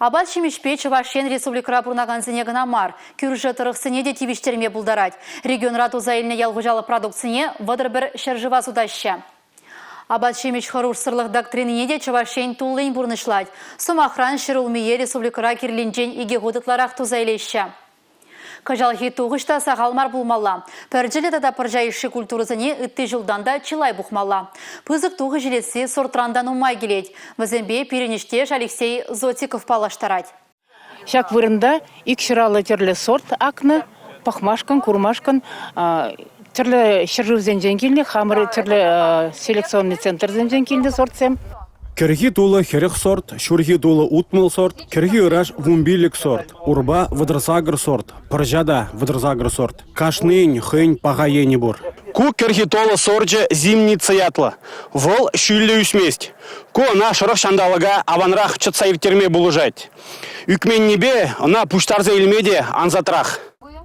Апат-ҫимӗҫпе Чӑваш Ен республикӑра пурӑнакансене кӑна мар, кӳршӗ тӑрӑхсене те тивӗҫтерме пултарать. Регионра туса илнӗ ял хуҫалӑх продукцине 31 ҫӗршыва сутаҫҫӗ. Апат-ҫимӗҫ хӑрушсӑрлӑх доктринине те Чӑваш Ен туллин пурнӑҫлать. Сӑмахран, ҫӗрулмие республикӑра кирлинчен икӗ хут ытларах туса илеҫҫӗ. Кӑҫалхи тухӑҫ та сахал мар пулмалла. Пӗрчӗллӗ тата пӑрҫа йышши культурӑсене ытти ҫултан та чылай пухмалла. Пысӑк тухӑҫ илесси сортран та нумай килет. Вӗсемпе пирӗн ӗҫтеш Алексей Зотиков паллаштарать. Ҫак вырӑнта ик ҫӑраллӑ тӗрлӗ сорт акнӑ. Пӑхмашкӑн, курмашкӑн тӗрлӗ ҫӗршывсенчен килнӗ, хамӑр тӗрлӗ селекционный центрсенчен килнӗ сортсем. Кӗрхи тулӑ 40 сорт, ҫурхи тулӑ 60 сорт, кӗрхи ыраш 15 сорт. Урпа 38 сорт, пӑрҫа та 38 сорт. Кашнийӗн хӑйӗн паха енӗ пур. Ку кӗрхи тулӑ сорчӗ зимница ятлӑ. Вӑл ҫӳллӗ ӳсмест. Ку ӑна шӑрӑх ҫанталӑка аванрах чӑтса ирттерме пулӑшать. Ӳкменнипе ӑна пуҫтарса илме те ансатрах.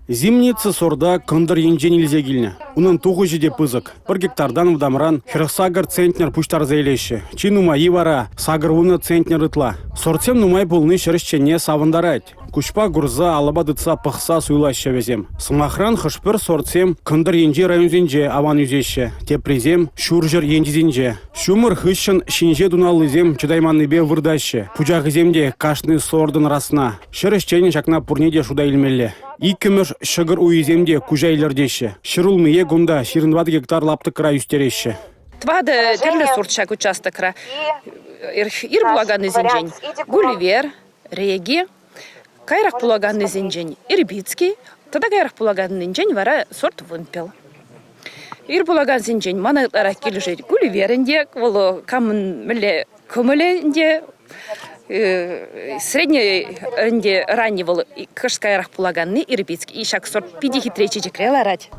Зимница сорта кӑнтӑр енчен илсе килнӗ. Унӑн тухӑҫӗ те пысӑк. Пӗр гектартан вӑтамран 48 центнер пуҫтарса илеҫҫӗ. Чи нумаййи вара 80 центнер ытла. Сортсем нумай пулни ҫӗр ӗҫченне савӑнтарать. Куҫпа курса, алӑпа тытса пӑхса суйлаҫҫӗ вӗсем. Сӑмахран, хӑш-пӗр сортсем кӑнтӑр енчи районсенче аван ӳсеҫҫӗ, теприсем ҫурҫӗр енчисенче. Ҫумӑр хыҫҫӑн ҫинҫе туналлисем чӑтайманнипе выртаҫҫӗ. Пучахӗсем те кашни сортӑн расна. Ҫӗр ӗҫченӗн ҫакна пурне те шута илмелле. Иккӗмӗш ҫӑкӑр уйӗсем те куҫа илӗртеҫҫӗ. Ҫӗрулмие кунта 24 гектар лаптӑкра ӳстереҫҫӗ. Тӑватӑ тӗрлӗ сорт ҫак участокра. Ир пулаканнисенчен Гулливер, Реги, каярах пулаканнисенчен Ирбитский, тата каярах пулаканнинчен вара сорт Вымпел. Ир пулакансенчен мана ытларах килӗшет Гулливер ӗнтӗ, вӑл камӑн мӗнле кӑмӑлӗ ӗнтӗ, средний ӗнтӗ ранний вӑл кӑшт каярах пулаканни Ирбитский. Ҫак сорт питӗ хитре чечекре ларать.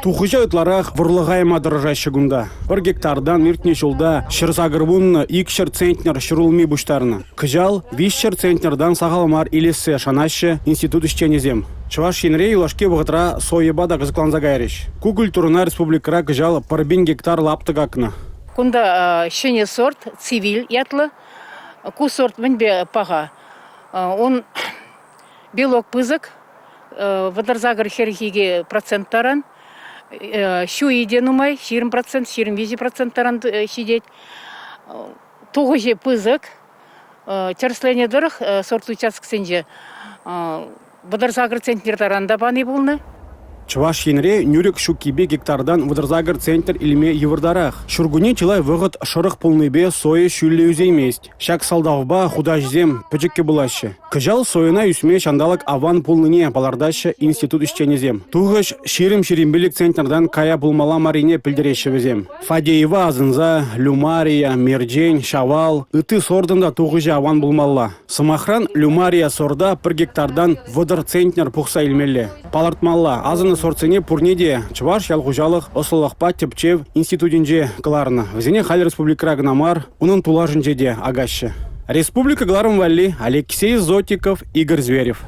Тухӑҫа ытларах вӑрлӑха яма тӑрӑшаҫҫӗ кунта. Пӗр гектартан иртнӗ ҫулта 180 200 центнер ҫӗрулми пуҫтарнӑ. Кӑҫал 300 центнертан сахал мар илессе шанаҫҫӗ институт ӗҫченӗсем. Чӑваш Енре юлашки вӑхӑтра сойӑпа та кӑсӑкланса кайрӗҫ. Ку культурӑна республикӑра кӑҫал пӗр пин гектар лаптӑк акнӑ. Кунта ҫӗнӗ сорт «Цивиль» ятлӑ. Ку сорт мӗнпе паха? Он белок пысӑк, 38 хӗрхике процент таран. Ҫуйи те нумай, 20 процент, 23 процент таран ҫитет. Тухӑҫӗ пысӑк. Тӗрӗсленӗ тӑрӑх сорт участксенче 38 центнер таран та пани пулнӑ. Чӑваш Енре нӳрӗк ҫуккипе гектартан 38 центнер илме йывӑртарах. Ҫуркунне чылай вӑхӑт шӑрӑх пулнипе соя ҫӳллӗ ӳсеймест. Ҫак сӑлтавпа хутаҫсем пӗчӗккӗ пулаҫҫӗ. Кӑҫал сойӑна ӳсме ҫанталӑк аван пулнине палӑртаҫҫӗ институт ӗҫченӗсем. Тухӑҫ 20-25 центнертан кая пулмалла маррине пӗлтереҫҫӗ вӗсем. Фадеева асӑнса Люмария, Мерчен, Ҫавал, ытти сортӑн та тухӑҫӗ аван пулмалла. Сӑмахран, Люмария сорта пӗр гектартан 30 центнер пухса илмелле. Палӑртмалла, асӑннӑ сортсене пурне те Чӑваш ял хуҫалӑх ӑслӑлӑхпа тӗпчев институтӗнче кӑларнӑ. Вӗсене халь республикӑра кӑна мар, унӑн тулашӗнче те акаҫҫӗ. Республика кӑларӑм валли Алексей Зотиков, Игорь Зверев.